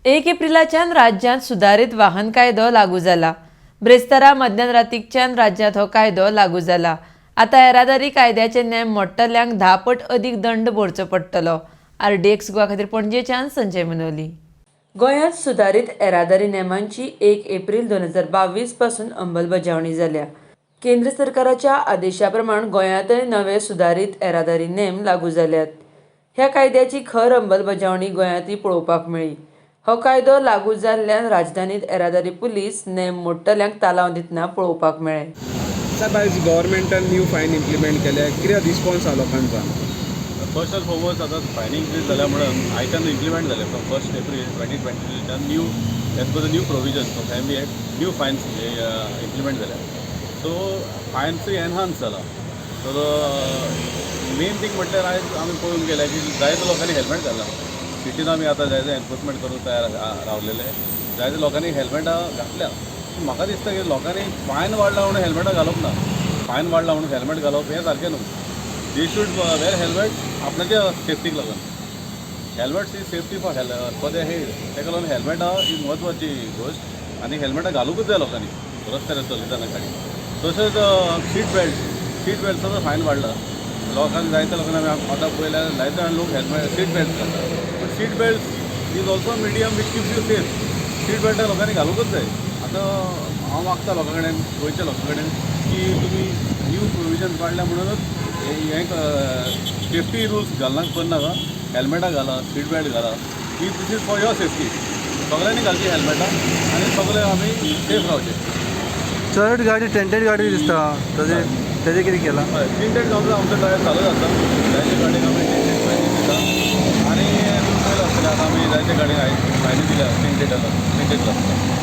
1 एप्रिलाच्यान राज्यांत सुदारीत वाहन कायदो लागू जाला. ब्रेस्तारा मध्यान रातीकच्यान राज्यांत हो कायदो लागू जाला. आतां येरादारी कायद्याचे नेम मोडटल्यांक 10 पट अदीक दंड भरचो पडटलो. आरडीएक्स गोवा खातीर पणजेच्यान संजय मनोली. गोंयांत सुदारीत येरादारी नेमांची 1 एप्रील 2022 पासून अंमलबजावणी जाल्या. केंद्र सरकाराच्या आदेशा प्रमाण गोंयांतय नवे सुदारीत येरादारी नेम लागू जाल्यात. ह्या कायद्याची खर अंमलबजावणी गोंयांतय पळोवपाक मेळ्ळी. हो कायदो लागू जाल्ल्यान राजधानीत येरादारी पुलीस नेम मोडटल्यांक तालांव दितना पळोवपाक मेळ्ळे. साहेब, आयज गव्हर्मेंटान न्यू फायन इम्प्लिमेंट केल्या, कितें रिस्पॉन्स आहा लोकांचा? फर्स्ट अँड फॉरमोस्ट, आतां फायन इन्क्रीज जाल्या म्हणून आयच्यान इम्प्लिमेंट जाले फ्रॉम 1 एप्रील 2022च्यान new, as per the new provisions of MV Act, new fines implement जाल्या. सो फायन्सूय एनहान्स जाला. तर मेन थींग म्हटल्यार आयज आमी पळोवंक गेल्या की जायते लोकांनी हेल्मेट घालना. सिटीन आमी आतां जायते एनफोर्समेंट करूंक तयार रावलेले. जायते लोकांनी हेल्मेटां घातल्या. पूण म्हाका दिसता की लोकांनी फायन वाडला म्हणून हेल्मेटां घालप ना. फायन वाडला म्हणून हेल्मेट घालप हें सारकें न्हू. They should wear helmet आपणाच्या सेफ्टीक लागून. Helmets is safety for the head. ताका लागून हेल्मेटां ही म्हत्वाची गोश्ट आनी हेल्मेटां घालूंकच जाय लोकांनी रस्त्यार चलयतना गाडी. तशेंच सीट बेल्ट, सीट बेल्टचो फायन वाडला. लोकांक, जायत्या लोकांनी, आमी आतां पळयल्यार जायते जाण लोक हेल्मेट, सीट बेल्ट घालता. पूण seat belt is also medium which keeps you safe. Seat बेल्टां लोकांनी घालूंकच जाय. आतां हांव मागता लोकां कडेन, गोंयच्या लोकां कडेन की तुमी न्यू प्रोविजन काडल्या म्हणूनच हें सेफ्टी रुल्स घालना करनाका. हेल्मेटां घाला, सीट बेल्ट घाला की this is for your safety. सगळ्यांनी घालची हेल्मेटां आनी सगळे आमी सेफ रावचे. चड गाडी टेंटेड गाडी दिसता. तेजें कितें केलां? हय, टिंटेड आमचो आमचो ड्रायव्ह चालूच आसता. जायते गाडयेक आमी टिंटेड फायनी दिता आनी तुमी पळयलां आसतलें, आतां आमी जायते गाडयेक फायनी दिल्या टिंटेड टिंटेड.